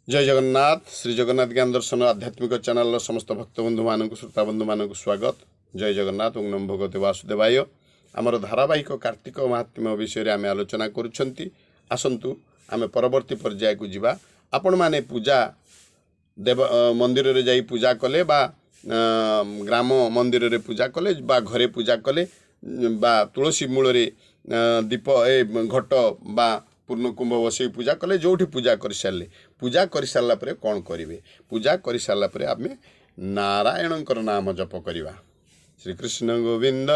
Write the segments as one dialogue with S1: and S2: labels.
S1: ଜୟ ଜଗନ୍ନାଥ। ଶ୍ରୀ ଜଗନ୍ନାଥ ଜ୍ଞାନ ଦର୍ଶନ ଆଧ୍ୟାତ୍ମିକ ଚ୍ୟାନେଲର ସମସ୍ତ ଭକ୍ତବନ୍ଧୁମାନଙ୍କୁ, ଶ୍ରୋତାବନ୍ଧୁମାନଙ୍କୁ ସ୍ୱାଗତ। ଜୟ ଜଗନ୍ନାଥ। ଓଁ ନମୋ ଭଗବତେ ବାସୁଦେବାୟ। ଆମର ଧାରାବାହିକ କାର୍ତ୍ତିକ ମାହାତ୍ମ୍ୟ ବିଷୟରେ ଆମେ ଆଲୋଚନା କରୁଛନ୍ତି। ଆସନ୍ତୁ, ଆମେ ପରବର୍ତ୍ତୀ ପର୍ଯ୍ୟାୟକୁ ଯିବା। ଆପଣମାନେ ପୂଜା ଦେବ ମନ୍ଦିରରେ ଯାଇ ପୂଜା କଲେ ବା ଗ୍ରାମ ମନ୍ଦିରରେ ପୂଜା କଲେ ବା ଘରେ ପୂଜା କଲେ ବା ତୁଳସୀ ମୂଳରେ ଦୀପ ଏ ଘଟ ବା ପୂର୍ଣ୍ଣକୁମ୍ଭ ବସେଇ ପୂଜା କଲେ, ଯେଉଁଠି ପୂଜା କରିସାରିଲେ, ପୂଜା କରିସାରିଲା ପରେ କ'ଣ କରିବେ? ପୂଜା କରିସାରିଲା ପରେ ଆମେ ନାରାୟଣଙ୍କର ନାମ ଜପ କରିବା। ଶ୍ରୀକୃଷ୍ଣ ଗୋବିନ୍ଦ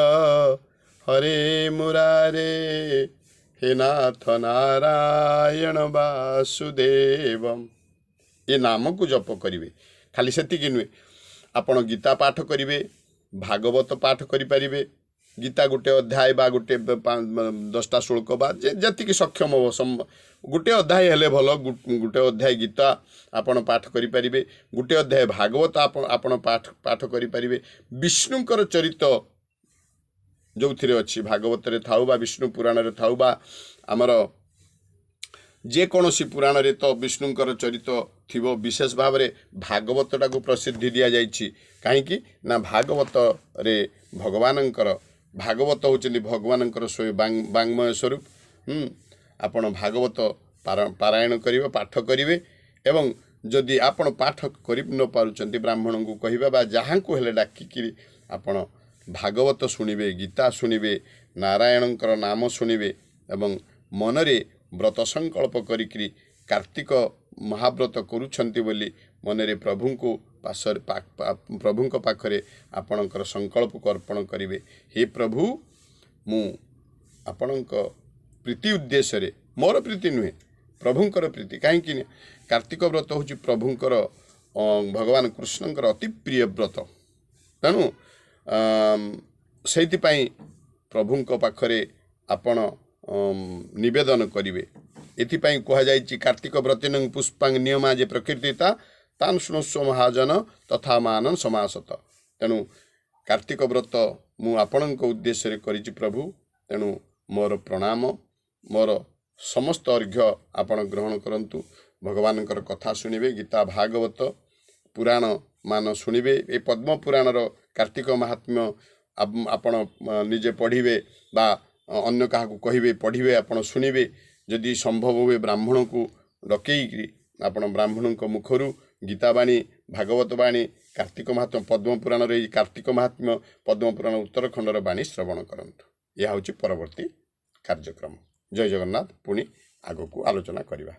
S1: ହରେ ମୁରାରେ, ହେ ନାଥ ନାରାୟଣ ବାସୁଦେବ, ଏ ନାମକୁ ଜପ କରିବେ। ଖାଲି ସେତିକି ନୁହେଁ, ଆପଣ ଗୀତା ପାଠ କରିବେ, ଭାଗବତ ପାଠ କରିପାରିବେ। ଗୀତା ଗୋଟେ ଅଧ୍ୟାୟ ବା ଗୋଟେ 10ଟା ଶ୍ଳୋକ ବା ଯେତିକି ସକ୍ଷମ ହେବ, ଗୋଟେ ଅଧ୍ୟାୟ ହେଲେ ଭଲ। ଗୋଟେ ଅଧ୍ୟାୟ ଗୀତା ଆପଣ ପାଠ କରିପାରିବେ, ଗୋଟେ ଅଧ୍ୟାୟ ଭାଗବତ ଆପଣ ପାଠ କରିପାରିବେ। ବିଷ୍ଣୁଙ୍କର ଚରିତ ଯେଉଁଥିରେ ଅଛି, ଭାଗବତରେ ଥାଉ ବା ବିଷ୍ଣୁ ପୁରାଣରେ ଥାଉ ବା ଆମର ଯେକୌଣସି ପୁରାଣରେ ତ ବିଷ୍ଣୁଙ୍କର ଚରିତ ଥିବ। ବିଶେଷ ଭାବରେ ଭାଗବତଟାକୁ ପ୍ରସିଦ୍ଧି ଦିଆଯାଇଛି। କାହିଁକି ନା ଭାଗବତରେ ଭଗବାନଙ୍କର, ଭାଗବତ ହେଉଛନ୍ତି ଭଗବାନଙ୍କର ବାଙ୍ମୟ ସ୍ୱରୂପ। ଆପଣ ଭାଗବତ ପାରାୟଣ କରିବେ, ପାଠ କରିବେ ଏବଂ ଯଦି ଆପଣ ପାଠ କରି ନ ପାରୁଛନ୍ତି, ବ୍ରାହ୍ମଣଙ୍କୁ କହିବା ବା ଯାହାଙ୍କୁ ହେଲେ ଡାକିକିରି ଆପଣ ଭାଗବତ ଶୁଣିବେ, ଗୀତା ଶୁଣିବେ, ନାରାୟଣଙ୍କର ନାମ ଶୁଣିବେ ଏବଂ ମନରେ ବ୍ରତ ସଂକଳ୍ପ କରିକିରି କାର୍ତ୍ତିକ ମହାବ୍ରତ କରୁଛନ୍ତି ବୋଲି ମନରେ ପ୍ରଭୁଙ୍କୁ ପାଶରେ ପ୍ରଭୁଙ୍କ ପାଖରେ ଆପଣଙ୍କର ସଂକଳ୍ପକୁ ଅର୍ପଣ କରିବେ। ହେ ପ୍ରଭୁ, ମୁଁ ଆପଣଙ୍କ ପ୍ରୀତି ଉଦ୍ଦେଶ୍ୟରେ, ମୋର ପ୍ରୀତି ନୁହେଁ, ପ୍ରଭୁଙ୍କର ପ୍ରୀତି। କାହିଁକି ନା କାର୍ତ୍ତିକ ବ୍ରତ ହେଉଛି ପ୍ରଭୁଙ୍କର, ଭଗବାନ କୃଷ୍ଣଙ୍କର ଅତି ପ୍ରିୟ ବ୍ରତ। ତେଣୁ ସେଇଥିପାଇଁ ପ୍ରଭୁଙ୍କ ପାଖରେ ଆପଣ ନିବେଦନ କରିବେ। ଏଥିପାଇଁ କୁହାଯାଇଛି, କାର୍ତ୍ତିକ ବ୍ରତିନଂ ପୁଷ୍ପାଂ ନିୟମା ଯେ ପ୍ରକୃତିତା ତାନ୍ ଶୃଣୁସ୍ୱ ମହାଜନ ତଥା ମାନନ ସମାସତ। ତେଣୁ କାର୍ତ୍ତିକ ବ୍ରତ ମୁଁ ଆପଣଙ୍କ ଉଦ୍ଦେଶ୍ୟରେ କରିଛି ପ୍ରଭୁ, ତେଣୁ ମୋର ପ୍ରଣାମ, ମୋର ସମସ୍ତ ଅର୍ଘ୍ୟ ଆପଣ ଗ୍ରହଣ କରନ୍ତୁ। ଭଗବାନଙ୍କର କଥା ଶୁଣିବେ, ଗୀତା ଭାଗବତ ପୁରାଣ ମାନ ଶୁଣିବେ। ଏ ପଦ୍ମ ପୁରାଣର କାର୍ତ୍ତିକ ମାହାତ୍ମ୍ୟ ଆପଣ ନିଜେ ପଢ଼ିବେ ବା ଅନ୍ୟ କାହାକୁ କହିବେ ପଢ଼ିବେ, ଆପଣ ଶୁଣିବେ। ଯଦି ସମ୍ଭବ ହୁଏ, ବ୍ରାହ୍ମଣକୁ ଡକେଇକିରି ଆପଣ ବ୍ରାହ୍ମଣଙ୍କ ମୁଖରୁ ଗୀତାବାଣୀ, ଭାଗବତ ବାଣୀ, କାର୍ତ୍ତିକ ମାହାତ୍ମ୍ୟ, ପଦ୍ମପୁରାଣର ଏଇ କାର୍ତ୍ତିକ ମାହାତ୍ମ୍ୟ, ପଦ୍ମପୁରାଣ ଉତ୍ତରଖଣ୍ଡର ବାଣୀ ଶ୍ରବଣ କରନ୍ତୁ। ଏହା ହେଉଛି ପରବର୍ତ୍ତୀ କାର୍ଯ୍ୟକ୍ରମ। ଜୟ ଜଗନ୍ନାଥ। ପୁଣି ଆଗକୁ ଆଲୋଚନା କରିବା।